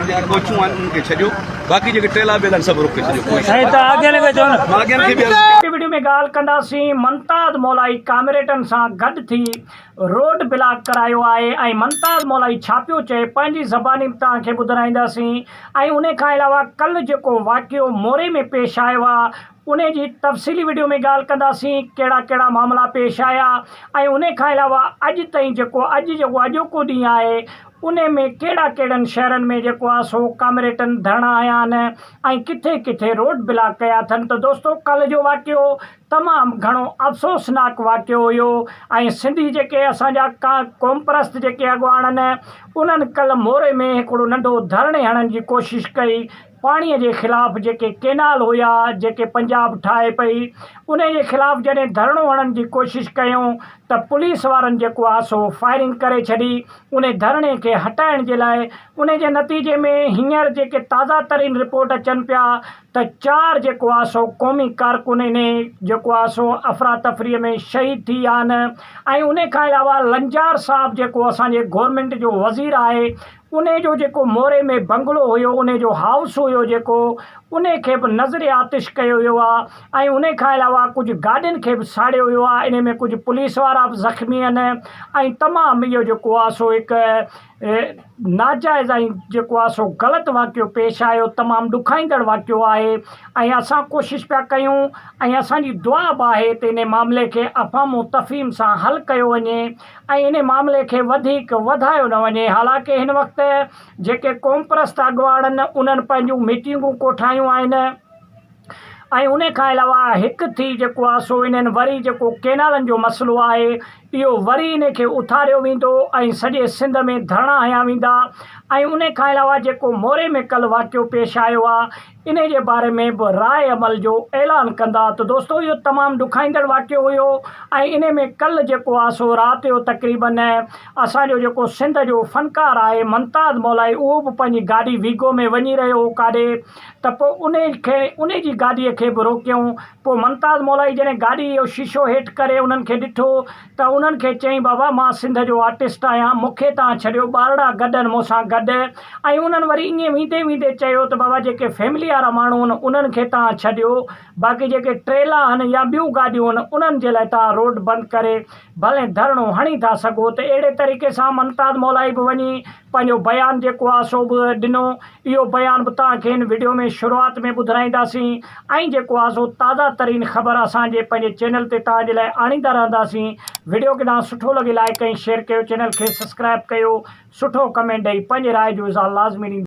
جيڪي ڪوچون آهن انهن کي ڇڏيو باقي جيڪي ٽيلا ٻيلا آهن سڀ روڪي ڇڏيو ڪوئي سائين ته اڳين کي چئو نه. مان اڳين کي به عرض ڪيان. وڊيو ۾ ڳالهه ڪنداسين ممتاز مولائي ڪامريٽن سان گڏ ٿي روڊ بلاڪ ڪرايو آهي ۽ ممتاز مولائي ڇا پيو چئي پنهنجي زباني به توهان کي ٻڌرائينداسين ۽ انهي کان علاوه ڪلهه جيڪو واقعو موري ۾ پيش آيو آهي انهي جي تفصيلي وڊيو ۾ ڳالهه ڪنداسين ڪهڙا ڪهڙا معاملا پيش آيا ۽ انهي کان علاوه اڄ تائين جيڪو اڄ جيڪو اڄوڪو ڏينهن آهي انهي ۾ ڪهڙا ڪهڙن شهرن ۾ جيڪو آهي سو ڪامريٽن ڌرڻا هنيا آهن ۽ ڪٿي ڪٿي روڊ بلاڪ ڪيا اٿن ته دوستو ڪلهه جو واقعو تمام گهڻو افسوسناڪ واقعو هيو ۽ سنڌي جيڪي اسان جا قومپرست جيڪي اڳواڻ آهن انهن ڪلهه موري ۾ هڪڙو ننڍو ڌرڻي هڻڻ جي ڪوشش ڪئي پاڻي جي خلاف جيڪي ڪينال هيا جيڪي پنجاب ٺاهي پئي انهي جي خلاف جڏهن ڌرڻو هڻڻ جي ڪوشش ڪيون ته پوليس وارن جيڪو آ سو فائرنگ ڪري ڇڏي انهي ڌرڻي کي هٽائڻ جي لاء انهي جي نتيجي ۾ هينئر جيڪي تازا ترين رپورٽ اچن پيا ته چار جيڪو آ سو قومي ڪارڪن انهي جيڪو آ سو افراتفري ۾ شهيد ٿي ويا آهن ۽ انهي کان علاوه لنجار صاحب جيڪو اسان جي گورنمينٽ جو وزير آهي انهي جو جيڪو موري ۾ بنگلو هيو انهي جو هائوس هيو جيڪو انهي کي به نذر آتش ڪيو ويو آ ۽ انهي کان علاوه ڪجهه گاڏين کي به ساڙيو ويو آ انهي ۾ ڪجهه پوليس وارا به زخمي آهن ۽ تمام اهو جيڪو آ سو هڪ ناجائز ۽ جيڪو آ سو غلط واقعو پيش آيو تمام ڏکائيندڙ واقعو آهي ۽ اسان ڪوشش پيا ڪيون ۽ اسان جي دعا به آهي ته انهي معاملي کي افهام و تفهيم سان حل ڪيو وڃي ۽ انهي معاملي کي وڌيڪ وڌايو نه وڃي حالانڪه هن وقت جيڪي قومپرست اڳواڻ آهن انهن پنهنجون ميٽنگون ڪوٺايون آهن ۽ انهي کان علاوه هڪ ٿي جيڪو آهي سو انهن وري جيڪو ڪينالن جو مسئلو آهي اهو وري انهي کي اٿاريو ويندو ۽ سڄي سنڌ ۾ ڌرڻا هنيا ويندا ۽ انهي کان علاوه جيڪو موري ۾ ڪل واقعو پيش آيو آهي انهي جي باري ۾ به راء عمل جو اعلان ڪندا ته دوستو اهو تمام ڏکائيندڙ واقعو هيو ۽ انهي ۾ ڪلهه جيڪو آ سو رات جو تقريبن اسان جو جيڪو سنڌ جو فنڪار آهي ممتاز مولائي اهو به پنهنجي گاڏي ويگو ۾ وڃي رهيو هو ڪاڏي ته پوء انهي کي انهي جي گاڏي کي به روڪيائون پوء ممتاز مولائي جڏهن گاڏي جو شيشو هيٺ ڪري انهن کي ڏٺو ته انهن کي چيائين بابا مان سنڌ جو آرٽسٽ آهيان مون کي توهان ڇڏيو ٻارڙا گڏ آهن مون سان گڏ ۽ انهن وري ائين ويندي ويندي چيو ته بابا جيڪي فيملي وارا ماڻهو آهن انهن کي توهان ڇڏيو باقي جيڪي ٽريلا آهن يا ٻيون گاڏيون آهن انهن جي لاء توهان روڊ بند ڪري ڀلي ڌرڻو هڻي ٿا سگهو ته اهڙي طريقي سان ممتاز مولائي به وڃي پنهنجو بيان جيڪو آهي سو به ڏنو اهو بيان به توهان کي هن وڊيو ۾ شروعات ۾ ٻڌرائينداسين ۽ جيڪو آهي سو تازه ترين خبر اسان جي پنهنجي چينل تي توهان جي لاء آڻيندا رهنداسين وڊيو کي توهان سٺو لڳي لائيڪ ۽ شيئر ڪيو چينل کي سبسڪرائب ڪيو سٺو ڪمينٽ ڏئي پنهنجي راء جو اظهار لازمي ڏيندا.